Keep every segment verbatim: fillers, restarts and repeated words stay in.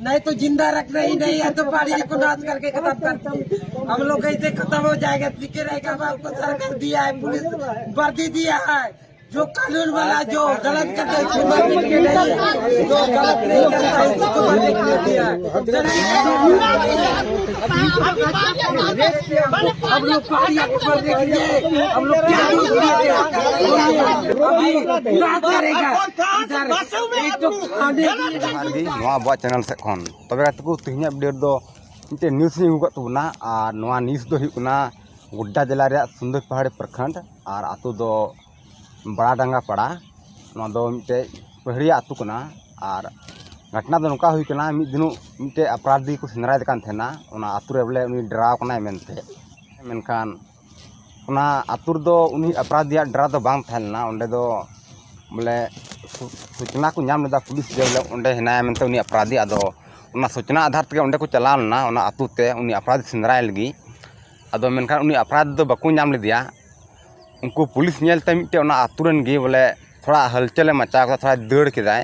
नहीं तो जिंदा रखना ही नहीं है, तो पहाड़िया को नाश करके खत्म कर दो। हम लोग कैसे खत्म हो जाएगा, दिखे रहेगा, हमको सरकार दिया है, पुलिस वर्दी दिया है, जो कानून वाला जो गलत करता है उसको मारने के लिए नहीं है, जो गलत नहीं करता है उसको मारने के लिए दिया है। हम लोग पहाड़िया को मारने के लिए, हम लोग क्या दोष किए थे? अभी क्या करेगा? इधर एक तो खाने के लिए ᱡᱚᱦᱟᱨ ᱜᱮ, ᱱᱚᱣᱟ ᱟᱵᱚᱣᱟᱜ ᱪᱮᱱᱮᱞ ᱥᱮᱫ ᱠᱷᱚᱱ᱾ ᱛᱚᱵᱮ ᱜᱟᱛᱮ ᱠᱚ, ᱛᱮᱦᱮᱧᱟᱜ ᱵᱷᱤᱰᱤᱭᱳ ᱨᱮᱫᱚ ᱢᱤᱫᱴᱮᱱ ᱱᱤᱭᱩᱡᱽ ᱞᱤᱧ ᱟᱹᱜᱩ ᱠᱟᱜ ᱛᱟᱵᱚᱱᱟ, ᱟᱨ ᱱᱚᱣᱟ ᱱᱤᱭᱩᱡᱽ ᱫᱚ ᱦᱩᱭᱩᱜ ᱠᱟᱱᱟ ᱜᱳᱰᱰᱟ ᱡᱮᱞᱟ ᱨᱮᱭᱟᱜ ᱥᱩᱱᱫᱚᱨ ᱯᱟᱦᱟᱲᱤ ᱯᱨᱚᱠᱷᱚᱸᱰ, ᱟᱨ ᱟᱛᱳ ᱫᱚ ᱵᱟᱲᱟᱰᱟᱸᱜᱟ ᱯᱟᱲᱟ᱾ ᱱᱚᱣᱟ ᱫᱚ ᱢᱤᱫᱴᱮᱡ ᱯᱟᱹᱦᱲᱤᱭᱟ ᱟᱛᱳ ᱠᱟᱱᱟ᱾ ᱟᱨ ᱜᱷᱚᱴᱱᱟ ᱫᱚ ᱱᱚᱝᱠᱟ ᱦᱩᱭ ᱠᱟᱱᱟ, ᱢᱤᱫ ᱫᱤᱱᱚᱜ ᱢᱤᱫᱴᱮᱡ ᱟᱯᱨᱟᱫᱷᱤ ᱠᱚ ᱥᱮᱸᱫᱽᱨᱟᱭᱮᱫ ᱠᱟᱱ ᱛᱟᱦᱮᱱᱟ ᱚᱱᱟ ᱟᱛᱳ ᱨᱮ, ᱵᱚᱞᱮ ᱩᱱᱤ ᱰᱮᱨᱟᱣ ᱠᱟᱱᱟᱭ ᱢᱮᱱᱛᱮ᱾ ᱢᱮᱱᱠᱷᱟᱱ ᱚᱱᱟ ᱟᱛᱳ ᱨᱮᱫᱚ ᱩᱱᱤ ᱟᱯᱨᱟᱫᱷᱤᱭᱟᱜ ᱰᱮᱨᱟ ᱫᱚ ᱵᱟᱝ ᱛᱟᱦᱮᱸ ᱞᱮᱱᱟ᱾ ᱚᱸᱰᱮ ᱫᱚ ᱵᱚᱞᱮ ᱥᱩ-, ᱥᱩᱪᱱᱟ ᱠᱚ ᱧᱟᱢ ᱞᱮᱫᱟ ᱯᱩᱞᱤᱥ ᱡᱮ ᱵᱚᱞᱮ ᱚᱸᱰᱮ ᱦᱮᱱᱟᱭᱟ ᱢᱮᱱᱛᱮ ᱩᱱᱤ ᱟᱯᱨᱟᱫᱷᱤ᱾ ᱟᱫᱚ ᱚᱱᱟ ᱥᱩᱪᱱᱟ ᱟᱫᱷᱟᱨ ᱛᱮᱜᱮ ᱚᱸᱰᱮ ᱠᱚ ᱪᱟᱞᱟᱣ ᱞᱮᱱᱟ ᱚᱱᱟ ᱟᱛᱳ ᱛᱮ ᱩᱱᱤ ᱟᱯᱨᱟᱫᱷᱤ ᱥᱮᱸᱫᱽᱨᱟᱭ ᱞᱟᱹᱜᱤᱫ᱾ ᱟᱫᱚ ᱢᱮᱱᱠᱷᱟᱱ ᱩᱱᱤ ᱟᱯᱨᱟᱫᱷᱤ ᱫᱚ ᱵᱟᱠᱚ ᱧᱟᱢ ᱞᱮᱫᱮᱭᱟ᱾ ᱩᱱᱠᱩ ᱯᱩᱞᱤᱥ ᱧᱮᱞᱛᱮ ᱢᱤᱫᱴᱮᱡ ᱚᱱᱟ ᱟᱛᱳ ᱨᱮᱱ ᱜᱮ ᱵᱚᱞᱮ ᱛᱷᱚᱲᱟ ᱦᱟᱞᱪᱟᱞᱮ ᱢᱟᱪᱟᱣ ᱠᱮᱫᱟ, ᱛᱷᱚᱲᱟ ᱫᱟᱹᱲ ᱠᱮᱫᱟᱭ,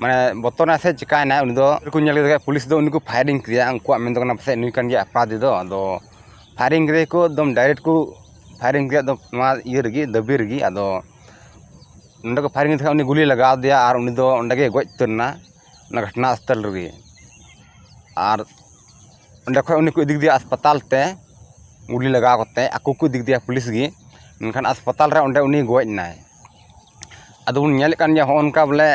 ᱢᱟᱱᱮ ᱵᱚᱛᱚᱨ ᱮᱱᱟᱭ ᱥᱮ ᱪᱤᱠᱟᱭᱮᱱᱟᱭ᱾ ᱩᱱᱤ ᱫᱚ ᱠᱚ ᱧᱮᱞ ᱠᱮᱫᱮ ᱠᱷᱟᱡ ᱯᱩᱞᱤᱥ ᱫᱚ ᱩᱱᱤ ᱠᱚ ᱯᱷᱟᱭᱨᱤᱝ ᱠᱮᱫᱮᱭᱟ᱾ ᱩᱱᱠᱩᱣᱟᱜ ᱢᱮᱱ ᱫᱚ ᱠᱟᱱᱟ ᱯᱟᱥᱮᱡ ᱱᱩᱭ ᱠᱟᱱ ᱜᱮᱭᱟ ᱟᱯᱨᱟᱫᱷᱤ ᱫᱚ᱾ ᱟᱫᱚ ᱯᱷᱟᱭᱨᱤᱝ ᱠᱮᱫᱮ ᱠᱚ ᱮᱠᱫᱚᱢ ᱰᱟᱭᱨᱮᱠᱴ ᱠᱚ ᱯᱷᱟᱭᱨᱤᱝ ᱠᱮᱫᱮᱭᱟ ᱮᱠᱫᱚᱢ ᱱᱚᱣᱟ ᱤᱭᱟᱹ ᱨᱮᱜᱮ, ᱫᱟᱹᱵᱤ ᱨᱮᱜᱮ᱾ ᱟᱫᱚ ᱱᱚᱸᱰᱮ ᱠᱚ ᱯᱷᱟᱭᱨᱤᱝ ᱠᱮᱫ ᱠᱷᱟᱡ ᱩᱱᱤ ᱜᱩᱞᱤ ᱞᱟᱜᱟᱣ ᱟᱫᱮᱭᱟ ᱟᱨ ᱩᱱᱤ ᱫᱚ ᱚᱸᱰᱮ ᱜᱮ ᱜᱚᱡ ᱩᱛᱟᱹᱨ ᱮᱱᱟ ᱚᱱᱟ ᱜᱷᱚᱴᱱᱟ ᱥᱛᱷᱚᱞ ᱨᱮᱜᱮ᱾ ᱟᱨ ᱚᱸᱰᱮ ᱠᱷᱚᱡ ᱩᱱᱤ ᱠᱚ ᱤᱫᱤ ᱠᱮᱫᱮᱭᱟ ᱦᱟᱥᱯᱟᱛᱟᱞ ᱛᱮ, ᱜᱩᱞᱤ ᱞᱟᱜᱟᱣ ᱠᱟᱛᱮ ᱟᱠᱚ ᱠᱚ ᱤᱫᱤ ᱠᱮᱫᱮᱭᱟ ᱯᱩᱞᱤᱥ ᱜᱮ᱾ ᱢᱮᱱᱠᱷᱟᱱ ᱦᱟᱥᱯᱟᱛᱟᱞ ᱨᱮ ᱚᱸᱰᱮ ᱩᱱᱤ ᱜᱚᱡ ᱮᱱᱟᱭ᱾ ᱟᱫᱚ ᱵᱚᱱ ᱧᱮᱞᱮᱫ ᱠᱟᱱ ᱜᱮᱭᱟ ᱦᱚᱸᱜᱼᱚ ᱱᱚᱝᱠᱟ ᱵᱚᱞᱮ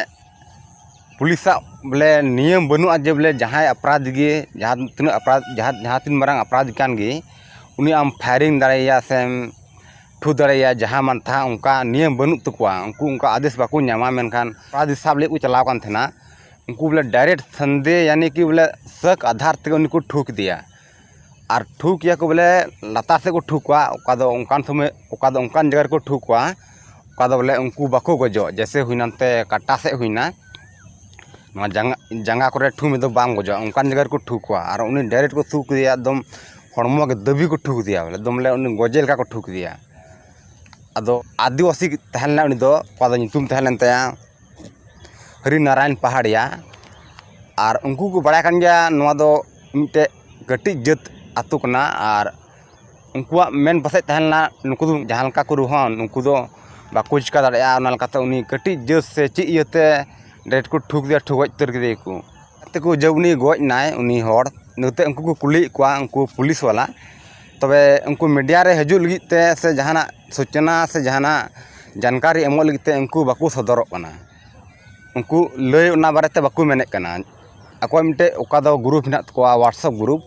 ᱯᱩᱞᱤᱥᱟᱜ ᱵᱚᱞᱮ ᱱᱤᱭᱚᱢ ᱵᱟᱹᱱᱩᱜᱼᱟ ᱡᱮ ᱵᱚᱞᱮ ᱡᱟᱦᱟᱸᱭ ᱟᱯᱨᱟᱫᱷᱤ ᱜᱮ, ᱡᱟᱦᱟᱸ ᱛᱤᱱᱟᱹᱜ ᱟᱯᱨᱟᱫᱷ, ᱡᱟᱦᱟᱸ, ᱡᱟᱦᱟᱸ ᱛᱤᱱ ᱢᱟᱨᱟᱝ ᱟᱯᱨᱟᱫᱷᱤ ᱠᱟᱱ ᱜᱮ, ᱩᱱᱤ ᱟᱢ ᱯᱷᱟᱭᱨᱤᱝ ᱫᱟᱲᱮᱭᱟᱭᱟ ᱥᱮᱢ ᱴᱷᱩ ᱫᱟᱲᱮᱭᱟᱭᱟ, ᱡᱟᱦᱟᱸ ᱢᱟᱱ ᱛᱟᱦᱟᱸ ᱚᱱᱠᱟ ᱱᱤᱭᱚᱢ ᱵᱟᱹᱱᱩᱜ ᱛᱟᱠᱚᱣᱟ᱾ ᱩᱱᱠᱩ ᱚᱱᱠᱟ ᱟᱫᱮᱥ ᱵᱟᱠᱚ ᱧᱟᱢᱟ᱾ ᱢᱮᱱᱠᱷᱟᱱ ᱟᱯᱨᱟᱫᱷᱤ ᱥᱟᱵ ᱞᱟᱹᱜᱤᱫ ᱠᱚ ᱪᱟᱞᱟᱣ ᱠᱟᱱ ᱛᱟᱦᱮᱱᱟ, ᱩᱱᱠᱩ ᱵᱚᱞᱮ ᱰᱟᱭᱨᱮᱠᱴ ᱥᱚᱱᱫᱮ ᱭᱟᱱᱤ ᱠᱤ ᱵᱚᱞᱮ ᱥᱟᱹᱠ ᱟᱫᱷᱟᱨ ᱛᱮᱜᱮ ᱩᱱᱤ ᱠᱚ ᱴᱷᱩ ᱠᱮᱫᱮᱭᱟ᱾ ᱟᱨ ᱴᱷᱩ ᱠᱮᱭᱟ ᱠᱚ ᱵᱚᱞᱮ ᱞᱟᱛᱟᱨ ᱥᱮᱫ ᱠᱚ ᱴᱷᱩ ᱠᱚᱣᱟ, ᱚᱠᱟ ᱫᱚ ᱚᱱᱠᱟᱱ ᱥᱚᱢᱚᱭ, ᱚᱠᱟ ᱫᱚ ᱚᱱᱠᱟᱱ ᱡᱟᱭᱜᱟ ᱨᱮᱠᱚ ᱴᱷᱩ ᱠᱚᱣᱟ, ᱚᱠᱟ ᱫᱚ ᱵᱚᱞᱮ ᱩᱱᱠᱩ ᱵᱟᱠᱚ ᱜᱚᱡᱚᱜ᱾ ᱡᱮᱭᱥᱮ ᱦᱩᱭᱱᱟ ᱱᱚᱛᱮ ᱠᱟᱴᱟ ᱥᱮᱫ ᱦᱩᱭᱱᱟ, ᱱᱚᱣᱟ ᱡᱟᱸᱜᱟ, ᱡᱟᱸᱜᱟ ᱠᱚᱨᱮ ᱴᱷᱩ ᱢᱮ ᱫᱚ ᱵᱟᱝ ᱜᱚᱡᱚᱜᱼᱟ, ᱚᱱᱠᱟᱱ ᱡᱟᱭᱜᱟ ᱨᱮᱠᱚ ᱴᱷᱩ ᱠᱚᱣᱟ᱾ ᱟᱨ ᱩᱱᱤ ᱰᱟᱭᱨᱮᱠᱴ ᱠᱚ ᱴᱷᱩ ᱠᱮᱫᱮᱭᱟ, ᱮᱠᱫᱚᱢ ᱦᱚᱲᱢᱚ ᱜᱮ ᱫᱟᱹᱵᱤ ᱠᱚ ᱴᱷᱩ ᱠᱮᱫᱮᱭᱟ, ᱵᱚᱞᱮ ᱮᱠᱫᱚᱢ ᱵᱚᱞᱮ ᱩᱱᱤ ᱜᱚᱡᱮ ᱞᱮᱠᱟ ᱠᱚ ᱴᱷᱩ ᱠᱮᱫᱮᱭᱟ᱾ ᱟᱫᱚ ᱟᱹᱫᱤᱵᱟᱹᱥᱤ ᱛᱟᱦᱮᱸ ᱞᱮᱱᱟ ᱩᱱᱤ ᱫᱚ, ᱚᱠᱟ ᱫᱚ ᱧᱩᱛᱩᱢ ᱛᱟᱦᱮᱸ ᱞᱮᱱ ᱛᱟᱭᱟ ᱦᱟᱹᱨᱤ ᱱᱟᱨᱟᱭᱚᱱ ᱯᱟᱦᱟᱲᱤᱭᱟ᱾ ᱟᱨ ᱩᱱᱠᱩ ᱠᱚ ᱵᱟᱲᱟᱭ ᱠᱟᱱ ᱜᱮᱭᱟ ᱱᱚᱣᱟ ᱫᱚ ᱢᱤᱫᱴᱮᱡ ᱠᱟᱹᱴᱤᱡ ᱡᱟᱹᱛ ᱟᱹᱛᱩ ᱠᱟᱱᱟ᱾ ᱟᱨ ᱩᱱᱠᱩᱣᱟᱜ ᱢᱮᱱ ᱯᱟᱥᱮᱡ ᱛᱟᱦᱮᱸ ᱞᱮᱱᱟ, ᱱᱩᱠᱩ ᱫᱚ ᱡᱟᱦᱟᱸ ᱞᱮᱠᱟ ᱠᱚ ᱨᱩᱣᱟᱹᱜᱼᱟ, ᱱᱩᱠᱩ ᱫᱚ ᱵᱟᱠᱚ ᱪᱤᱠᱟ ᱫᱟᱲᱮᱭᱟᱜᱼᱟ᱾ ᱚᱱᱟ ᱞᱮᱠᱟᱛᱮ ᱩᱱᱤ ᱠᱟᱹᱴᱤᱡ ᱡᱟᱹᱛ ᱥᱮ ᱪᱮᱫ ᱤᱭᱟᱹᱛᱮ direct ᱠᱚ ᱴᱷᱩᱠ ᱫᱮᱭᱟ, ᱴᱷᱩᱠ ᱜᱚᱡ ᱩᱛᱟᱹᱨ ᱠᱮᱫᱮᱭᱟᱠᱚ᱾ ᱛᱮᱠᱚ ᱡᱮ ᱩᱱᱤ ᱜᱚᱡ ᱱᱟᱭ, ᱩᱱᱤ ᱦᱚᱲ, ᱱᱚᱛᱮ ᱩᱱᱠᱩ ᱠᱚ ᱠᱩᱞᱤᱭᱮᱫ ᱠᱚᱣᱟ, ᱩᱱᱠᱩ ᱯᱩᱞᱤᱥ ᱵᱟᱞᱟ, ᱛᱚᱵᱮ ᱩᱱᱠᱩ media ᱨᱮ ᱦᱤᱡᱩᱜ ᱞᱟᱹᱜᱤᱫ ᱛᱮ ᱥᱮ ᱡᱟᱦᱟᱱᱟᱜ ᱥᱩᱪᱚᱱᱟ ᱥᱮ ᱡᱟᱦᱟᱱᱟᱜ ᱡᱟᱱᱠᱟᱨᱤ ᱮᱢᱚᱜ ᱞᱟᱹᱜᱤᱫ ᱛᱮ ᱩᱱᱠᱩ ᱵᱟᱠᱚ ᱥᱚᱫᱚᱨᱚᱜ ᱠᱟᱱᱟ᱾ ᱩᱱᱠᱩ ᱞᱟᱹᱭ ᱚᱱᱟ ᱵᱟᱨᱮᱛᱮ ᱵᱟᱠᱚ ᱢᱮᱱᱮᱫ ᱠᱟᱱᱟ᱾ ᱟᱠᱚᱣᱟᱜ ᱢᱤᱫᱴᱮᱡ ᱚᱠᱟ ᱫᱚ group ᱦᱮᱱᱟᱜ ᱛᱟᱠᱚᱣᱟ, WhatsApp group,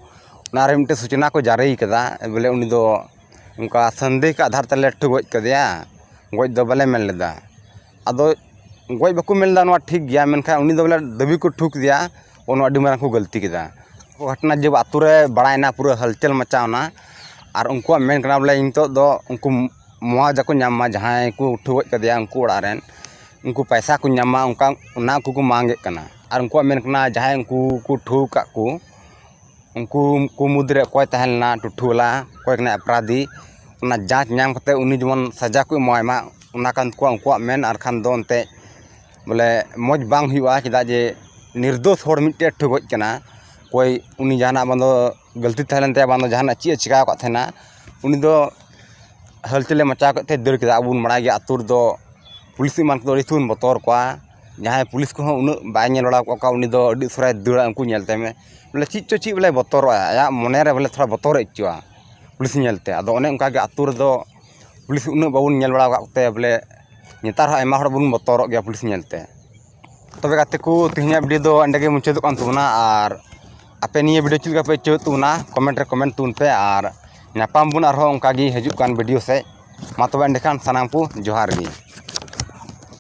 ᱚᱱᱟᱨᱮ ᱢᱤᱫᱴᱮᱡ ᱥᱩᱪᱚᱱᱟ ᱠᱚ ᱡᱟᱹᱨᱤ ᱠᱟᱫᱟ, ᱵᱚᱞᱮ ᱩᱱᱤ ᱫᱚ ᱚᱱᱠᱟ ᱥᱟᱱᱫᱮᱦ ᱠᱚ ᱟᱫᱷᱟᱨ ᱛᱮᱞᱮ ᱴᱷᱩ ᱜᱚᱡ ᱠᱟᱫᱮᱭᱟ, ᱜᱚᱡ ᱫᱚ ᱵᱟᱞᱮ ᱢᱮᱱ ᱞᱮᱫᱟ᱾ ᱟᱫᱚ ᱜᱚᱡ ᱵᱟᱠᱚ ᱢᱮᱱ ᱞᱮᱫᱟ, ᱱᱚᱣᱟ ᱴᱷᱤᱠ ᱜᱮᱭᱟ, ᱢᱮᱱᱠᱷᱟᱱ ᱩᱱᱤ ᱫᱚ ᱵᱚᱞᱮ ᱫᱟᱹᱵᱤ ᱠᱚ ᱴᱷᱩ ᱠᱮᱫᱮᱭᱟ, ᱚᱱᱟ ᱟᱹᱰᱤ ᱢᱟᱨᱟᱝ ᱠᱚ ᱜᱟᱹᱞᱛᱤ ᱠᱮᱫᱟ᱾ ᱜᱷᱚᱴᱱᱟ ᱡᱮ ᱟᱛᱳ ᱨᱮ ᱵᱟᱲᱟᱭᱮᱱᱟ, ᱯᱩᱨᱟᱹ ᱦᱟᱞᱪᱟᱞ ᱢᱟᱪᱟᱣᱱᱟ᱾ ᱟᱨ ᱩᱱᱠᱩᱣᱟᱜ ᱢᱮᱱ ᱠᱟᱱᱟ ᱵᱚᱞᱮ ᱱᱤᱛᱚᱜ ᱫᱚ ᱩᱱᱠᱩ ᱢᱚᱣᱟᱡᱟ ᱠᱚ ᱧᱟᱢ ᱢᱟ, ᱡᱟᱦᱟᱸᱭ ᱠᱚ ᱴᱷᱩ ᱜᱚᱡ ᱠᱟᱫᱮᱭᱟ ᱩᱱᱠᱩ ᱚᱲᱟᱜ ᱨᱮᱱ, ᱩᱱᱠᱩ ᱯᱟᱭᱥᱟ ᱠᱚ ᱧᱟᱢ ᱢᱟ, ᱚᱱᱠᱟ ᱚᱱᱟ ᱩᱱᱠᱩ ᱠᱚ ᱢᱟᱝ ᱮᱫ ᱠᱟᱱᱟ᱾ ᱟᱨ ᱩᱱᱠᱩᱣᱟᱜ ᱢᱮᱱ ᱠᱟᱱᱟ ᱡᱟᱦᱟᱸᱭ ᱩᱱᱠᱩ ᱠᱚ ᱴᱷᱩ ᱟᱠᱟᱫ ᱠᱚ, ᱩᱱᱠᱩ ᱠᱚ ᱢᱩᱫᱽᱨᱮ ᱚᱠᱚᱭ ᱛᱟᱦᱮᱸ ᱞᱮᱱᱟ ᱴᱩᱴᱷᱩ ᱵᱟᱞᱟ, ᱚᱠᱚᱭ ᱠᱟᱱᱟᱭ ᱚᱯᱨᱟᱫᱷᱤ, ᱚᱱᱟ ᱡᱟᱸᱪ ᱧᱟᱢ ᱠᱟᱛᱮ ᱩᱱᱤ ᱡᱮᱢᱚᱱ ᱥᱟᱡᱟ ᱠᱚ ᱮᱢᱟᱣᱟᱭ ᱢᱟ, ᱚᱱᱟ ᱠᱟᱱ ᱛᱟᱠᱚᱣᱟ ᱩᱱᱠᱩᱣᱟᱜ ᱢᱮᱱ᱾ ᱟᱨ ᱠᱷᱟᱱ ᱫᱚ ᱮᱱᱛᱮᱫ ᱵᱚᱞᱮ ᱢᱚᱡᱽ ᱵᱟᱝ ᱦᱩᱭᱩᱜᱼᱟ, ᱪᱮᱫᱟᱜ ᱡᱮ ᱱᱤᱨᱫᱳᱥ ᱦᱚᱲ ᱢᱤᱫᱴᱮᱡ ᱴᱷᱩ ᱜᱚᱡ ᱠᱟᱱᱟ᱾ ᱚᱠᱚᱭ ᱩᱱᱤ ᱡᱟᱦᱟᱱᱟᱜ ᱵᱟᱝ ᱫᱚ ᱜᱟᱹᱞᱛᱤ ᱛᱟᱦᱮᱸ ᱞᱮᱱ ᱛᱟᱭᱟ, ᱵᱟᱝ ᱫᱚ ᱡᱟᱦᱟᱱᱟᱜ ᱪᱮᱫ ᱮ ᱪᱤᱠᱟᱹ ᱟᱠᱟᱫ ᱛᱟᱦᱮᱱᱟ, ᱩᱱᱤ ᱫᱚ ᱦᱟᱞᱪᱟᱞᱮ ᱢᱟᱪᱟᱣ ᱠᱮᱫ ᱛᱮ ᱫᱟᱹᱲ ᱠᱮᱫᱟ᱾ ᱟᱵᱚ ᱵᱚᱱ ᱵᱟᱲᱟᱭ ᱜᱮᱭᱟ, ᱟᱹᱛᱩ ᱨᱮᱫᱚ ᱯᱩᱞᱤᱥ ᱮᱢᱟᱱ ᱠᱚᱫᱚ ᱟᱹᱰᱤ ᱥᱚᱢᱚᱭ ᱵᱚᱱ ᱵᱚᱛᱚᱨ ᱠᱚᱣᱟ᱾ ᱡᱟᱦᱟᱸᱭ ᱯᱩᱞᱤᱥ ᱠᱚᱦᱚᱸ ᱩᱱᱟᱹᱜ ᱵᱟᱭ ᱧᱮᱞ ᱵᱟᱲᱟ ᱟᱠᱟᱫ ᱠᱚᱣᱟ, ᱩᱱᱤ ᱫᱚ ᱟᱹᱰᱤ ᱩᱥᱟᱹᱨᱟᱭ ᱫᱟᱹᱲᱟ ᱩᱱᱠᱩ ᱧᱮᱞ ᱛᱮ᱾ ᱵᱚᱞᱮ ᱪᱮᱫ ᱪᱚ ᱪᱮᱫ ᱵᱚᱞᱮ ᱵᱚᱛᱚᱨᱚᱜᱼᱟ, ᱟᱭᱟᱜ ᱢᱚᱱᱮ ᱨᱮ ᱵᱚᱞᱮ ᱛᱷᱚᱲᱟ ᱵᱚᱛᱚᱨ ᱮ ᱟᱹᱭᱠᱟᱹᱣᱟ ᱯᱩᱞᱤᱥ ᱧᱮᱞ ᱛᱮ᱾ ᱟᱫᱚ ᱚᱱᱮ ᱚᱱᱠᱟ ᱜᱮ ᱟᱹᱛᱩ ᱨᱮᱫᱚ ᱯᱩᱞᱤᱥ ᱩᱱᱟᱹᱜ ᱵᱟᱵᱚᱱ ᱧᱮᱞ ᱵᱟᱲᱟ ᱟᱠᱟᱫ ᱠᱚᱛᱮ ᱵᱚᱞᱮ ᱱᱮᱛᱟᱨ ᱦᱚᱸ ᱟᱭᱢᱟ ᱦᱚᱲ ᱵᱚᱱ ᱵᱚᱛᱚᱨᱚᱜ ᱜᱮᱭᱟ ᱯᱩᱞᱤᱥ ᱧᱮᱞ ᱛᱮ᱾ ᱛᱚᱵᱮ ᱜᱟᱛᱮ ᱠᱚ, ᱛᱮᱦᱮᱧᱟᱜ video ᱫᱚ ᱮᱸᱰᱮ ᱜᱮ ᱢᱩᱪᱟᱹᱫᱚᱜ ᱠᱟᱱ ᱛᱟᱵᱚᱱᱟ᱾ ᱟᱨ ᱟᱯᱮ ᱱᱤᱭᱟᱹ video ᱪᱮᱫ ᱞᱮᱠᱟ ᱯᱮ ᱟᱹᱭᱠᱟᱹᱣᱮᱫ ᱛᱟᱵᱚᱱᱟ, comment ᱨᱮ comment ᱛᱟᱵᱚᱱ ᱯᱮ᱾ ᱟᱨ ᱧᱟᱯᱟᱢ ᱵᱚᱱ ᱟᱨᱦᱚᱸ ᱚᱱᱠᱟ ᱜᱮ ᱦᱤᱡᱩᱜ ᱠᱟᱱ video ᱥᱮᱫ᱾ ᱢᱟ ᱛᱚᱵᱮ ᱮᱸᱰᱮᱠᱷᱟᱱ ᱥᱟᱱᱟᱢ ᱠᱚ ᱡᱚᱦᱟᱨ ᱜᱮ᱾